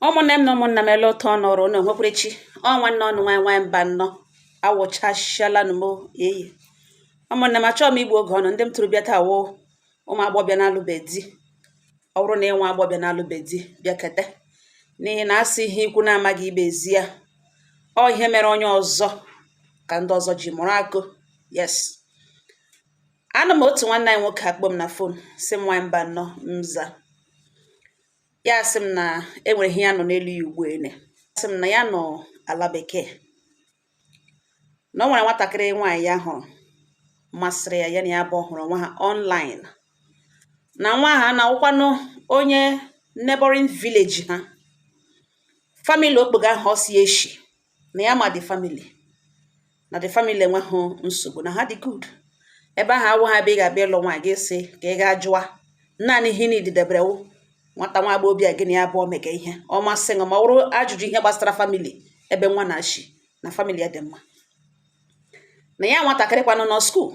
Ụmụnne m na ụmụnna m, ele ụtọ nọrọ unu nwekwarechi ọ nwanne ọnụ nwaanyị nwaanyị mba nnọọ awụchasịala m eyi. Ụmụnne m, achọghị m igbu oge ọnụ. Ndị m tụrụ bịa taa wụ ụmụ agbọbịa na-alụbe di. Ọ bụrụ na ịnwa agbọbịa na-alụbe di, bịa kete, n'ihi na asị ihe ikwu na-amaghị ibe ezi ya. Ọ ihe mere onye ọzọ ka ndị ọzọ ji mụrụ akụ. Yes, anụ m otu nwanne anyị nwoke akpọ m na phone, si m, "Nwaanyị mba nnọọ." Mza ya sị m na enwere ihe ya nọ n'elu ya ugbu ene. Sị m na ya nọ ala bekee, na o nwere nwatakịrị nwaanyị ya hụrụ masịrị ya, ya na ya abụọ hụrụ onwe ha online, na nwa ha na-awụkwanụ onye neighboring village ha. Family okpogo ahụ ọ si eshi na ya ma the family, na the family enweghị nsogbu, na ha dị good. Ebe ahụ awụ ha ebe ị ga-abịa ịlụ nwaanyị gị sị ka ị gaa jụa. Naanị ihe niile debere wụ nwata nwa agbọghọbịa gị na ya abụọ mega ihe ọ masị gị, ma ọ bụrụ ajụjụ ihe gbasara family ebe nwa na-achị, na family ya dị mma, na ya nwatakịrị kwanụ nọ school.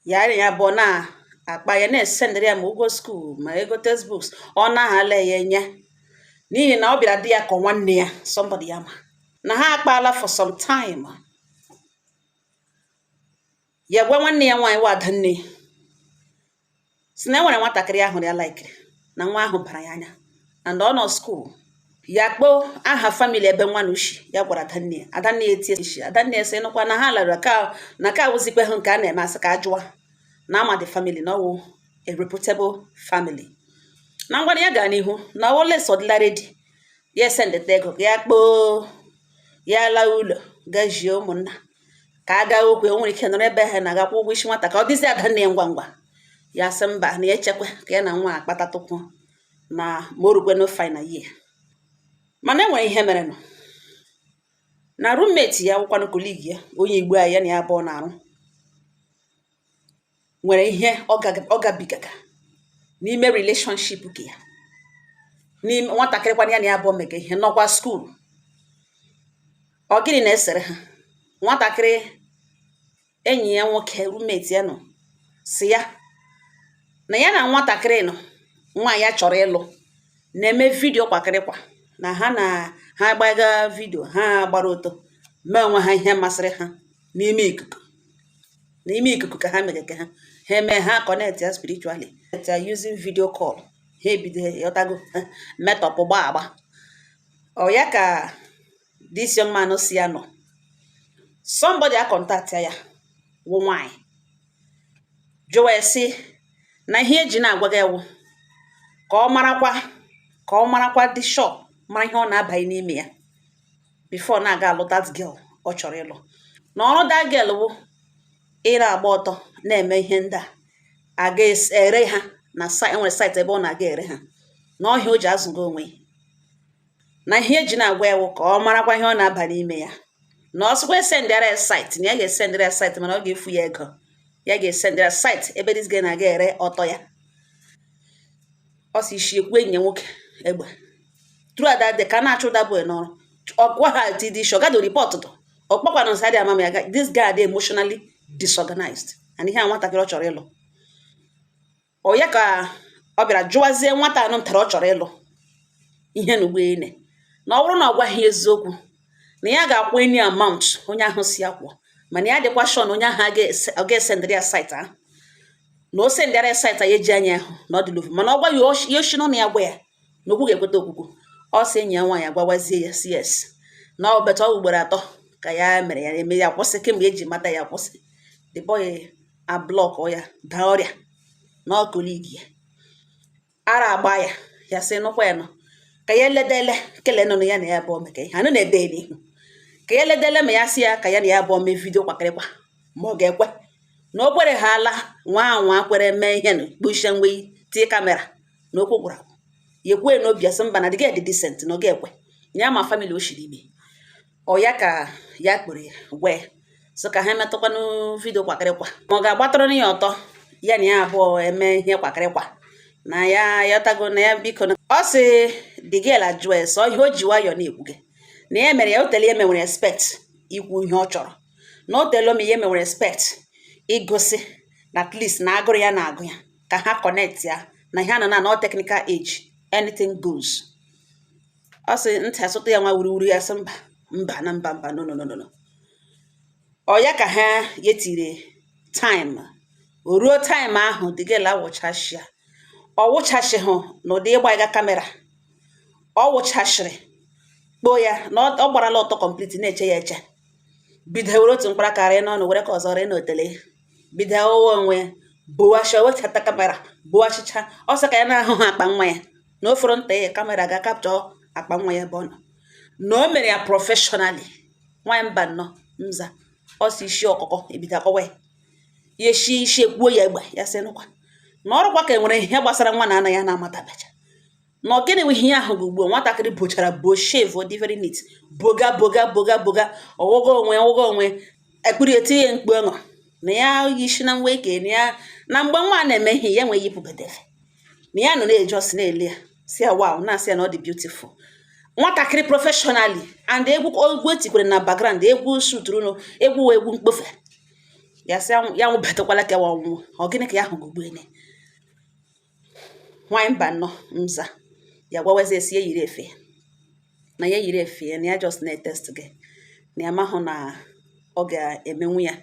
Ya na ya abụọ na-akpa, ya na-esendịrị ya ma ụgwọ school ma ego textbooks. Ọ na-ahala ya enye n'ihi na ọ bịara dị ya ka nwanne ya, somebody ya ma na ha akpaala for some time. Ya gwa nwanne ya nwaanyị wa adanne si na e nwere nwatakịrị ahụrụ ya likeri, na nwa ahụ bara ya anya and ọ nọ school. Ya kpọọ aha family ebe nwa na ushi. Ya gwara adanne ya, adanne ya etie isi. Adanne ya sị nụkwa na ha lara ka na ka awụzikwe hụ nke a na-eme, asị ka ajụwa na ama the family, na ọwụ a reputable family, na ngwana ya gaa n'ihu na ọwụles ọdịla ready. Ya esendịta ego ka ya kpọọ ya laa ụlọ, gaa jie ụmụnna ka a gaa okwu. O nwere ike nọrọ ebe ha na-agakwa ụgwọ isi nwata ka ọ dịzi adanne ya ngwa ngwa. Ya sị mba, na ya echekwa ka ya na nwa akpatatụkwu na ma o rukwe no final year. Mana e nwere ihe merenụ na roommate ya, wụkwanụ colleague ya, onye Igbo a ya na ya abụọ na-arụ, nwere ihe ọ gabigaga n'ime relationship ke ya n'ime nwatakịrị kwana ya na ya abụọ mega ihe nọkwa school. Ọ gịnị na-esere ha? Nwatakịrị enyi ya nwoke, roommate ya, nọ si ya na ya na nwatakịrị nọ nwa ya chọrọ ịlụ na-eme video kwakịrịkwa, na ha na ha gbaga video, ha gbara ụtọ mee onwe ha ihe masịrị ha n'ime ikuku, n'ime ikuku ka ha mere ka ha eme ha connect ya spiritually ya using video call. Ha ebido ghọtago metọpụ gba agba. Ọ ya ka this young man si ya nọ somebody a contact ya wụ nwaanyị, jụwa ya sị na ihe eji na-agwa gị wụ ka ọ marakwa, ka ọ marakwa dị sure, mara ihe ọ na-abanye n'ime ya before na-aga alụ that girl ọ chọrọ ịlụ, na ọrụ that girl wụ ị na-agba ọtọ na-eme ihe ndị a aga ere ha na enwere site ebe ọ na-aga ere ha na ọhịa o ji azụgo onwe ya, na ihe eji na-agwa ya wụ ka ọ marakwa ihe ọ na-aba n'ime ya, na ọ sịkwa esendịara ya site, na ya ga-esendịara ya site, mana ọ ga-efu ya ego. Ya ga-esendịara ya site ebe this girl na-aga ere ọtọ ya. Ọ sị isi ekwu enyi ya nwoke egbe throughout that day ka a na-achụ that boy n'ọrụ. Ọ gwa ha td shọgado report dụ ọkpọkwanụ nsị adị ama m ya. This guy dị emotionally disorganized and ihe a nwatakịrị ọ chọrọ ịlụ. Ọ ya ka ọ bịara jụwazie nwata anụ ntara ọ chọrọ ịlụ ihe na ugbo ene, na ọ bụrụ na ọ gwaghị eziokwu, na ya ga-akwụ any amount onye ahụ si ya kwụọ, mana ya dịkwa sure na onye ahụ ọ ga-esendịrị ya site ahụ, na o sendịara ya site ya eji anya ahụ na ọ dị lofu. Mana ọ gwa ya ya oshi nọ na ya gwa ya na okwu ga-ekweta okwukwu. Ọ sị enyi ya nwaanyị agwawazie ya si yes, na ọ beta ọ ugboro atọ ka ya mere ya eme ya kwụsị kemgbe eji mata ya kwụsị. The boy ablock ya, daa ọrịa na ọ colleague ya ara agba ya. Ya sị nụkwa ya nọ ka ya ledele kele nọ ya na ya abụọ meka ihe anụ na-ede n'ihu, ka ya ledele ma ya sị ya ka ya na ya abụọ mee video kwakịrịkwa, ma ọ ga-ekwe. Na o kwere ha ala nwa anwa kwere mee ihe na kpuchie mgbe tie camera na okwu gwara agwụ. Ya ekwue n'obi ya sị mba, na the girl dị decent, na ọ ga-ekwe ya ma family o shiri ime. Ọ ya ka ya kpere ya gwa ya so ka ha emetụkwanụ video kwakịrịkwa, ma ọ ga-agbatụrụ ya ọtọ ya na ya abụọ eme ihe kwakịrịkwa, na ya yọtago na ya biko. Ọ sị the girl ajụọ ya sọ ihe o ji nwayọọ na-ekwu gị na ya mere ya otele ya menwere expect ikwu ihe ọ chọrọ, na o tele ome ya menwere expect igosi na at least na agụrụ ya na-agụ ya ka ha connect ya, na ihe a nọ na no technical age, anything goes. Ọ sị ntị asụtụ ya nwa wuruwuru. Ya sị mba, mba na mba, mba, no, no, no, no, no. Ọ ya ka ha yetiri time o ruo. Time ahụ the girl awụchashịa, ọ wụchashịhụ n'ụdị ịgba ịga camera. Ọ wụchashịrị kpoo ya na ọ gbarala ọtọ complete, na-eche ya eche. Bido were otu mkpara karị n'ọnụ, were ka ọzọ rịị n'otele, bido owe onwe bowasha, wechata camera bowashicha. Ọ sị ka ya na-ahụ ha akpa nwa ya na o foro nta ya, camera ga capture akpa nwa ya ebe ọ nọ, na o mere ya professionally. Nwaanyị mba nnọọ nza, ọ sị isi ọkụkọ ebido akọwa ya, ya eshi isi ekwuo ya egbe. Ya sị nụkwa na ọrụkwa ka enwere ihe gbasara nwa na ana ya na-amatabecha na ọ gịnị nwe ihe ahụ. Gị ugbu a nwatakịrị bochara bo, shave dị very neat, boga boga boga boga, ọwụgo onwe ọwụgo onwe ekpiri, etinye mkpu ọṅụ na ya isi na nwa eke na ya na mgbe nwa na-eme ihe ya enweghị yipụbedefe na ya nọ na-eji ọsị na-ele ya, si ya wow, na-asị ya na ọ dị beautiful. Nwatakịrị professionally and egwu egwu etikwere na background, egwu suturu, egwu wee egwu mkpofe. Ya sị ya nwụbatakwala ka ọnwụ. Ọ gịnị ka ya hụ ugbu ene? Nwaanyị mba nnọọ nza, ya gwawazi esi ya yiri efe na ya yiri efe ya, na ya just na-etest gị, na ya mahụ na ọ ga-emenwu ya.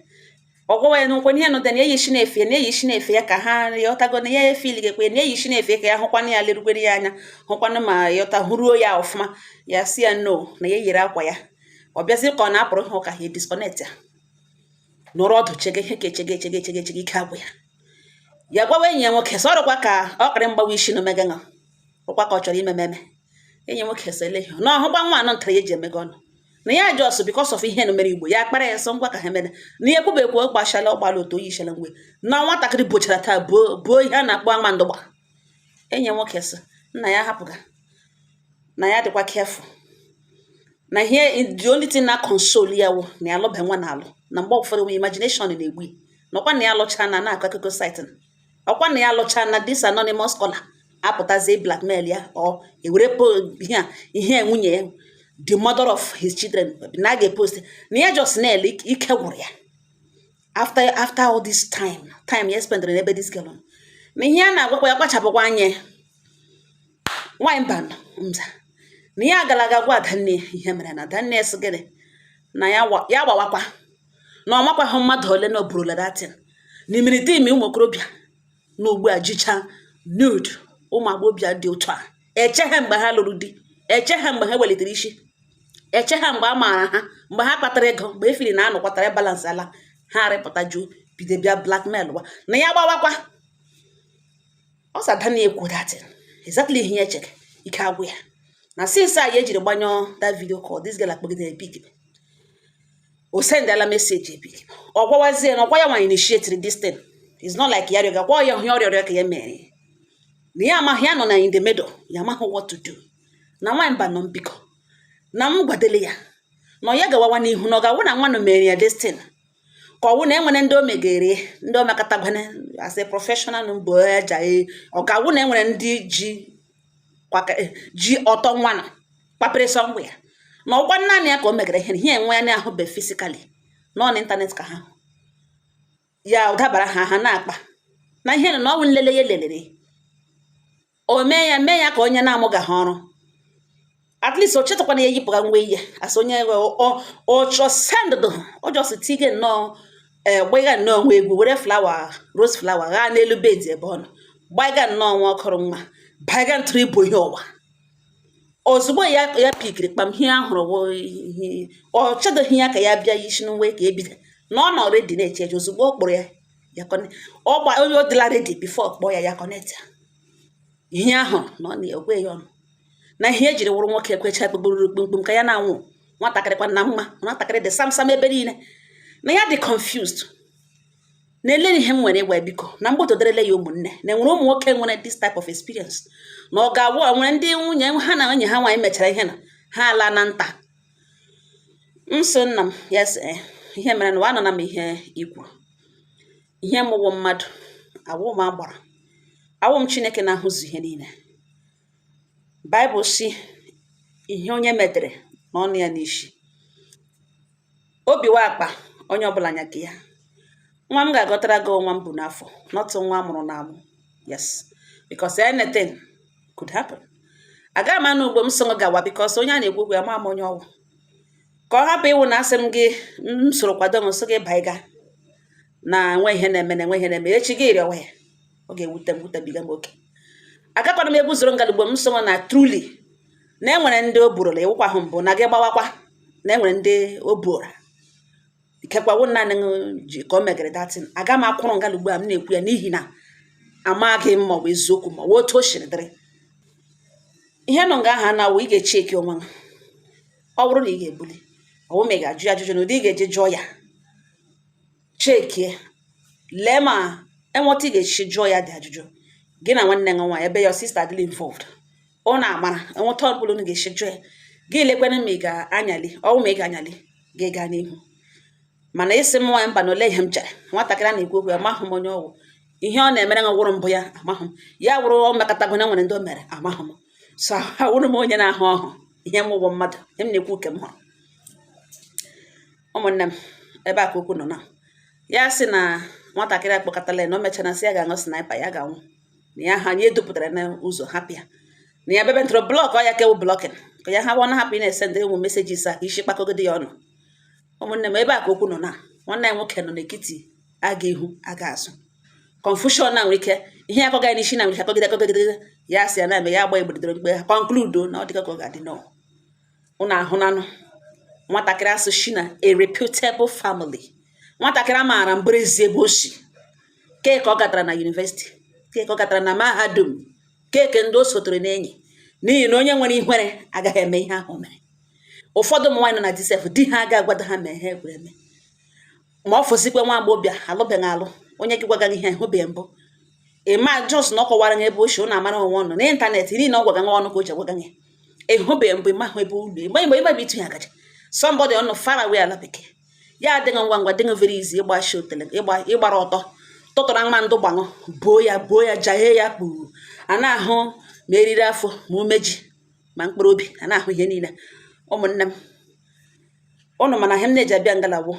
Ọ gwawa ya n'ụkwe ihe nụta na ya yi na-efe ya, na eyi shi na-efe ya ka ha yọtago, na ya efili gekwe na eyi shi na-efe ka ya hụkwanụ ya, lerugwere ya anya, hụkwanụ ma yọta hụruo ya ọfụma. Ya si ya no, na ya yiri akwa ya. Ọ bịazi ka ọ na-apụrụ ha ụka, ya disconnect ya, nọrọ ọdụ chege ihe ka echege echege echege echege. Ike agwụ ya. Ya gwawa enyi ya nwoke sọ ọrụkwa ka ọ kịrị mgbawa isi na omega ṅụ rụkwa ka ọ chọrọ ime meme. Enyi nwoke sị ele na ọhụkwa nwa anọ ntara ya eji emega ọnụ na ya just because of ihe mere igbo ya kpara ya sọ ngwa ka ha mere na ihe ekwubekwu. Ọ gbachala, ọ gbala otu oyi ishala mgbe na nwatakịrị bochara taa buo buo ihe a na-akpọ ama ndụgba. Enyi nwoke sị nna ya hapụga na ya dịkwa careful na ihe. The only thing na console ya wụ na ya alụbe nwa na alụ na mgbe ụfọdụ nwe imagination na-egbu ya, na ọkwa na ya alụcha na na-akọ akụkọ site, ọkwa na ya alụcha na this anonymous caller apụtazie blackmail ya, ọ ewere ihe a, ihe nwunye ya, the mother of his children, na a ga-epost na ya. Just na-ele ike gwụrụ ya after all this time ya spendere n'ebe this girl nọ, na ihe a na-agwakwa ya kpachapụkwa anya. Nwaanyị mba nza, na ya agala aga gwa adanne ihe mere, na adanne sị gịnị, na ya ya gbawakwa na ọ makwahụ mmadụ ole na oburula datin na imiriti imi ụmụ okorobịa na ugbu a jicha nude ụmụ agbọghọbịa dị otu a. Eche ha mgbe ha lụrụ di, eche ha mgbe ha welitere isi, eche ha mgbe a maara ha, mgbe ha kpatara ego, mgbe efiri na anọkwatara balance ala ha arịpụta ju bido bịa blackmail wa na ya gbawakwa. Ọ sị adanne ekwu datin exactly ihe ya echere. Ike agwụ ya na since a ya ejiri gbanyụọ that video call, this girl akpọgidere pick, o sendala message epick. Ọ gwawazie na ọkwa ya nwa initiate this thing. It's not like ya rịọga gwa ya ihe ọ rịọrọ ka ya mere, na ya amaghị ya nọ na in the middle, ya amaghị what to do. Na nwaanyị mba nọ mbikọ na m gwadele ya na ọ ya gawawa n'ihu, na ọ ga-awụ na nwa nọ mere ya this thing, ka ọ wụ na enwere ndị o megere, ndị o mekọtagwana as a professional mbụ eja. Ọ ga-awụ na enwere ndị ji ji ọtọ nwa na kpapịrị sọ ngwa ya, na ọgwa naanị ya ka o megara ihe ihe enwe ya na-ahụbe physically nọ n'internet, ka ha ya dabara ha, ha na-akpa na ihe nọ na ọwụ nlele ya lelere o mee ya, mee ya ka onye na-amụgaghị ọrụ. At least o chetakwana ya yipụga nwa ihe as onye ọ send ọ just tige nnọọ gbaiga nnọọ nwa egwu, were flower, rose flower ghaa n'elu bed ebe ọ nọ, gbaiga nnọọ nwa ọkụrụ nwa baiga ntụrụ ibo ihe ụwa. Ozugbo ya ya pikiri kpam, ihe ahụrụ wụ ihe ọ chedoghị ya ka ya bịa isi n'uwe ka ebido na ọ nọ ready na-eche eche. Ozugbo ọ kpọrọ ya, ya connect. Ọ gba onye o dịla ready before kpọọ ya, ya connect ya. Ihe ahụ na ọ na-ekwe ya ọnụ na ihe ejiri wụrụ nwoke ekwecha kpukpuru kpumkpum ka ya na-anwụ. Nwatakịrị kwa na mma, nwatakịrị dị samsam ebe niile, na ya dị confused na ele ihe m nwere ịgwa ya. Biko, na mgbotoderele ya ụmụnne na enwere ụmụ nwoke nwere this type of experience, na ọ ga-awụ nwere ndị nwunye ha na nwunye ha nwaanyị mechara ihe na ha ala na nta nso. Nna m, yes, ihe mere na anọ na m ihe ikwu ihe mụwụ mmadụ awụ m agbara awụ m Chineke na-ahụzu ihe niile. Baịbụl si ihe onye metere na ọnụ ya n'isi obi wa akpa onye ọbụla nya ka ya. Nwa m ga-agọtara gị nwa m bụ n'afọ, not nwa amụrụ na amụ. Yes, because anything could happen. Agaghị m anụ ugbo m sị gawa, because onye a na-ekwu okwu ya, ma m onye ọgwụ, ka ọ hapụ ịwụ na asị m gị m soro kwado m, sị gị baiga na enwe ihe na-eme, na enwe ihe na-eme echi, gị rịọwa ya, ọ ga-ewute m, wutebiga m oke. Agakwana m egwu zoro ngalugbo m sị na truly na enwere ndị o burula ịwụkwa ahụ mbụ na gị gbawakwa, na enwere ndị o buora ikekwa wụ naanị ji ka o megere datin. Aga m akwụrụ ngalugbo a m na-ekwu ya, n'ihi na amaghị m ma ọ bụ eziokwu, ma ọ bụ otu o siri dịrị. Ihe nọ nga ahụ na-awụ, ị ga-echeki onwe gị. Ọ bụrụ na ị ga-ebuli ọwụ, ma ị ga-ajụ ya ajụjụ n'ụdị ị ga-eji jụọ ya, chekie, lee ma enweta ị ga-esi jụọ ya dị ajụjụ. Gị na nwanne gị nwaanyị, ebe your sister adịla involved, ọ na-amara enweta ọbụla unu ga-esi jụọ ya. Gị lekwana ma ị ga-anyali ọwụ, ma ị ga-anyali, gị gaa n'ihu. Mana ịsị m nwaanyị mba, na ole ihe m chere nwatakịrị a na-ekwu okwu ya, amahụ m onye ọwụ, ihe ọ na-emere m wụrụ mbụ ya, amahụ m ya wụrụ ọ mekọtago na nwere ndị o mere, amahụ m. So awụrụ m onye na-ahụ ọhụ ihe m ụgwọ mmadụ, ihe m na-ekwu ke m hụrụ. Ụmụnne m, ebe a ka okwu nọ na ya sị na nwatakịrị akpọkọtala ya, na o mechara sị ya ga-aṅụ Sniper, ya ga-anwụ, na ya ha nye edupụtara n'ụzọ, hapụ ya, na ya bebe ntụrụ block ọ ya kewu blocking, ka ya hapụ, ọ na-hapụ ị na-ese ndị ụmụ messages a, ka isi kpakọgide ya ọnụ. Ụmụnne m, ebe a ka okwu nọ na nwanne ya nwoke nọ n'etiti, aga ihu aga azụ, confusion na nwere ike ihe akọga ya n'isi, na nwere ike akọgide akọgide ya, sị ya na-eme ya agba egbedoro mkpe conclude na ọ dịka ka ọ ga-adị nọ. Ụnụ ahụnanụ nwatakịrị asụ shi na a reputable family, nwatakịrị a maara mbụrụ ezi ebe o si, kee ka ọ gatara na university, kee ka ọ gatara na mahadum, keke ndị o sotere n'enyi, n'ihi na onye nwere ihere agaghị eme ihe ahụ mere. Ụfọdụ ụmụ nwaanyị nọ na disef di ha aga agwado ha mee ha ekwere eme, ma ọ fụzikwe nwa agbọghọbịa alụbeghị alụ, onye gị gwagaghị ihe hụbeghị mbụ, ịma just na ọ kọwara ya ebe o si, ụnụ amara onwe ọnụ n'ịntanetị, n'ihi na ọ gwaga nwa ọnụ ka o ji agwaga ya, ehụbeghị mbụ, ịmahụ ebe ụlọ ịgba ịgba ịgba ịtụ ya agaji somebody ọnụ far away ala bekee, ya adịghị ngwa ngwa, dịghị very easy ịgba shi otele, ịgba ịgbara ọtọ tụtụrụ mma ndụ gbaṅụ, boo ya, boo ya, jahee ya kpuru a na-ahụ, ma eriri afọ, ma umeji, ma mkpụrụ obi, a na-ahụ ihe niile. Ụmụnne m, ụnụ mana ihe m na-eji abịa ngalawụ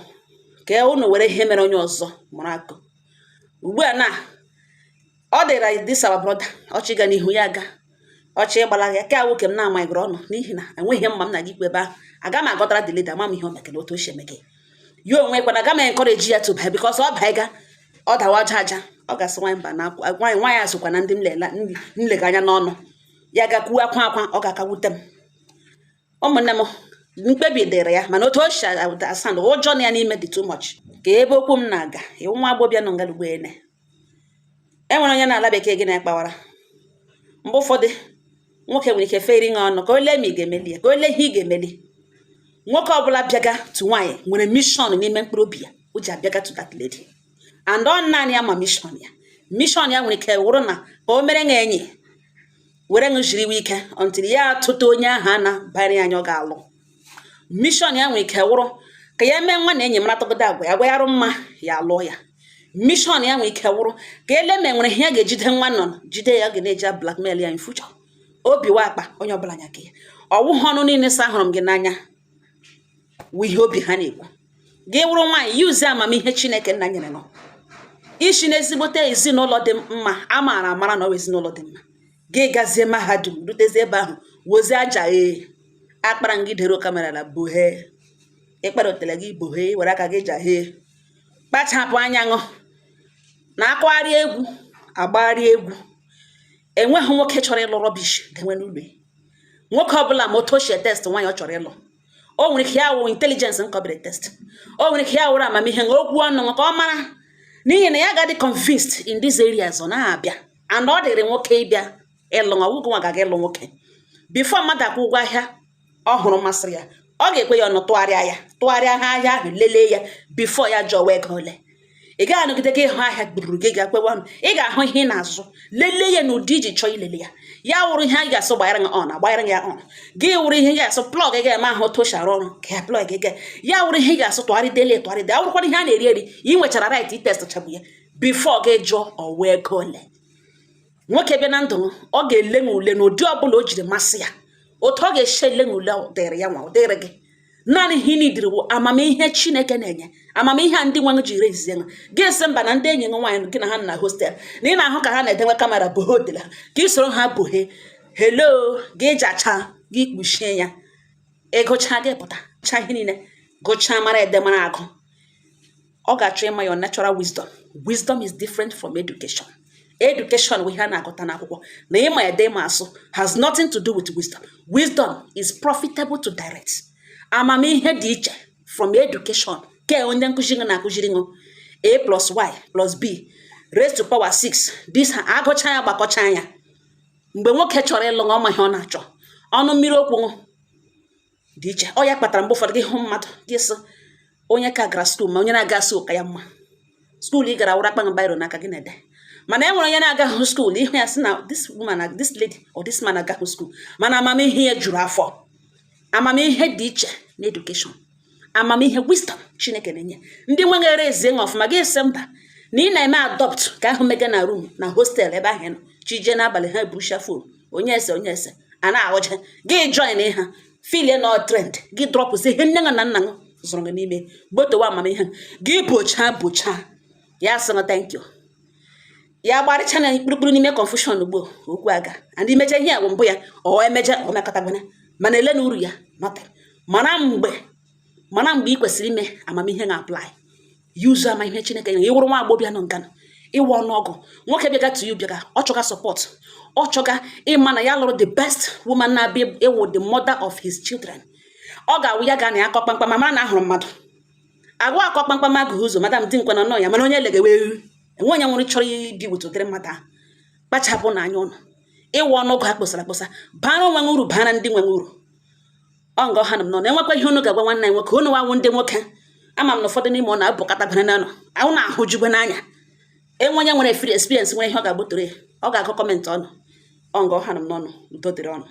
ka ụnụ were ihe mere onye ọzọ mụrụ akụ. Ugbu a na ọ dịra this our brother ọchị ga n'ihu, ya aga ọchị ịgbalaga ya ka nwoke m na-amaghịgoro ọnụ, n'ihi na enweghị mma m na gị ikwu ebe ahụ. Aga m agọtara the lady, ama m ihe o mekere, otu o si emege ya onwe kwana. Aga m encourage ya to buy, because ọ baiga, ọ dawa aja aja, ọ ga-asị nwaanyị mba na nwaanyị nwaanyị a sokwa na ndị m lela nlega anya n'ọnụ ya, gakwuo akwa akwa, ọ ga-aka wute m. Ụmụnne m, mkpebi dịrị ya, mana otu o si asand ụjọ na ya n'ime dị too much. Ka ebe okwu m na-aga, iwu nwa agbọbịa nọ ngalugbo ene, e nwere onye na-ala bekee gị na-ekpawara. Mgbe ụfọdụ nwoke nwere ike feri ṅa ọnụ ka o lee ma ị ga-emeli ya, ka o lee ihe ị ga-emeli. Nwoke ọbụla bịaga to nwaanyị nwere mission n'ime mkpụrụ obi ya o ji abịaga to that lady, and ọ naanị ya ma mission ya. Mission ya nwere ike wụrụ na ka o mere ṅa enyi, were ṅụ jiriwe ike until ya atụta onye ahụ a na-abara ya anya ọ ga-alụ. Mission ya nwere ike wụrụ ka ya mee nwa na enyi maratụgodo agwa ya, agwa ya arụ mma, ya alụọ ya. Mission ya nwere ike wụrụ ka ele ma enwere ihe ya ga-ejide nwa nọ jide ya, ọ ga na-eji blackmail ya in future. Obi wa akpa onye ọbụla anya ka ya ọwụghị ọnụ niile sa ahụrụ m gị n'anya wụ ihe obi ha na-ekwu. Gị wụrụ nwaanyị, yuzie amamihe Chineke nna nyere nọ isi n'ezigbote ezinụlọ dị mma, a maara amara na ọ bụ ezinụlọ dị mma, gị gazie mahadum, rutezie ebe ahụ, wozie aja ee akpara ngị dero camera la bohe ịkpara otele gị, bohe were aka gị jahee, kpachapụ anya ṅụ na akwagharị egwu agbagharị egwu. Enweghị nwoke chọrọ ịlụ rubbish denwe n'ụlọ ya. Nwoke ọbụla ma otu o si test nwaanyị ọ chọrọ ịlụ, o nwere ike ya wụ intelligence nkọbiri test, o nwere ike ya wụrụ amamihe na okwu ọnụ ka ọ mara, n'ihi na ya ga-adị convinced in these areas ọ na-abịa. And ọ dịrị nwoke ịbịa ịlụ nwa nwoke, nwa ga-aga ịlụ nwoke before mmadụ akwụ ụgwọ ahịa ọ hụrụ masịrị ya, ọ ga-ekwe ya ọnụ tụgharịa ya, tụgharịa ha ahịa ahụ, lelee ya before ya jụọ ego ole. Ị gaghị anọgide gị ịhụ ahịa gburu gị ga-akwewa ọnụ. Ị ga-ahụ ihe ị na-azụ, lelee ya n'ụdị iji chọọ ilele ya. Ya wụrụ ihe anyị ga-asụ gbanyere gị on, agbanyere gị ya on. Gị wụrụ ihe ị ga-asụ plug, ị ga-eme ahụ otu o si arụ ọrụ ka ya plug gị. Ya wụrụ ihe ị ga-asụ tụgharịdele tụgharịde, ya wụrụkwana ihe a na-eri eri, ị nwechara right itest chabụ ya before gị jụọ ọwa ego ole. Nwoke bịa na ndụ, ọ ga-ele m ule n'ụdị ọbụla o jiri masị ya. Otu ọ ga-esi ele m ule dịrị ya nwa, ọ dịrị gị. Naanị ihe ị nidiri bụ amamihe Chineke na-enye, amamihe a ndị nwe ji rezie gị. Sị mba, na ndị enyi gị nwaanyị gị na ha na hostel, na ị na-ahụ ka ha na-edenwe camera bohe otele ha, ka ị soro ha bohe. Hello, gị jacha, gị kpuchie ya. Ịgụcha, gị pụta cha ihe niile, gụchaa, mara ede, mara agụ. Ọ ga-achọ ịma your natural wisdom. Wisdom is different from education. Education bụ ihe a na-agụta n'akwụkwọ, na ịma ede, ịma asụ has nothing to do with wisdom. Wisdom is profitable to direct. Amamihe dị iche from education ke onye nkụzi gị na-akụziri ṅụ a plus y plus b raised to power 6. This ha agụcha ya, gbakọcha ya. Mgbe nwoke chọrọ ịlụ, ọ ma ihe ọ na-achọ. Ọnụ mmiri okwu dị iche. Ọ ya kpatara mgbe ụfọdụ gị hụ mmadụ, gị sị onye ka gara school, ma onye na-aga school ka ya mma. School ị gara wụrụ akpa biro n'aka gị na-ede, mana e nwere onye na-agaghị school, ihu ya sị na this woman, this lady or this man agaghị school, mana amamihe ya juru afọ. Amamihe dị iche na education. Amamihe, wisdom Chineke na-enye ndị nweghere eze nwe ọfụma. Gị sị mba, na ị na-eme adopt ka ahụ mega na room na hostel ebe ahụ ị nọ chije n'abalị, ha ebusha phone, onye ese, onye ese a na-aghọje gị, join ha, filie na trend gị, dropụzi ihe nne na nna gị zụrụ gị n'ime gbotowa amamihe gị. Bochaa bochaa ya, sị thank you. Ya gbarịcha na kpurukpuru n'ime confusion ugbo okwu aga and imeje ihe a bụ mbụ ya, ọ emeje ọ mekọtagbana, mana ele na uru ya nothing. Mara mgbe ị kwesịrị ime amamihe na apply use amamihe Chineke nyere. Ịwụrụ nwa agbọbịa nọ ngana ịwa ọnụọgụ nwoke bịaga to you, bịaga, ọ chọga support, ọ chọga ịma na ya lụrụ the best woman na-abịa ịwụ the mother of his children. Ọ ga-awụ ya ga na ya akọ kpamkpam, ma mara na ahụrụ mmadụ agwa akọ kpamkpam agụghị ụzọ. Madam di nkwe na nọ ya, mana onye legewe enwe onye nwere chọrọ ibi wit ụdịrị mmadụ ahụ. Kpachapụ n'anya ụnụ. Ịwa ọnụọgụ a kposara akposa bara onwe uru, bara ndị nwe uru. Ọ nga ọha nọ na enwekwa ihe unu ga-agwa nwanne anyị nwoke. Unu wawụ ndị nwoke, ama m na ụfọdụ n'ime ọ na-abụkọta gwara n'ọnụ ahụ na-ahụjugwe n'anya. Enwe onye nwere free experience, nwere ihe ọ ga-agbotoro ya, ọ ga-agụ comment ọnụ. Ọ nga ọha nọ n'ọnụ. Udo dịrị ọnụ.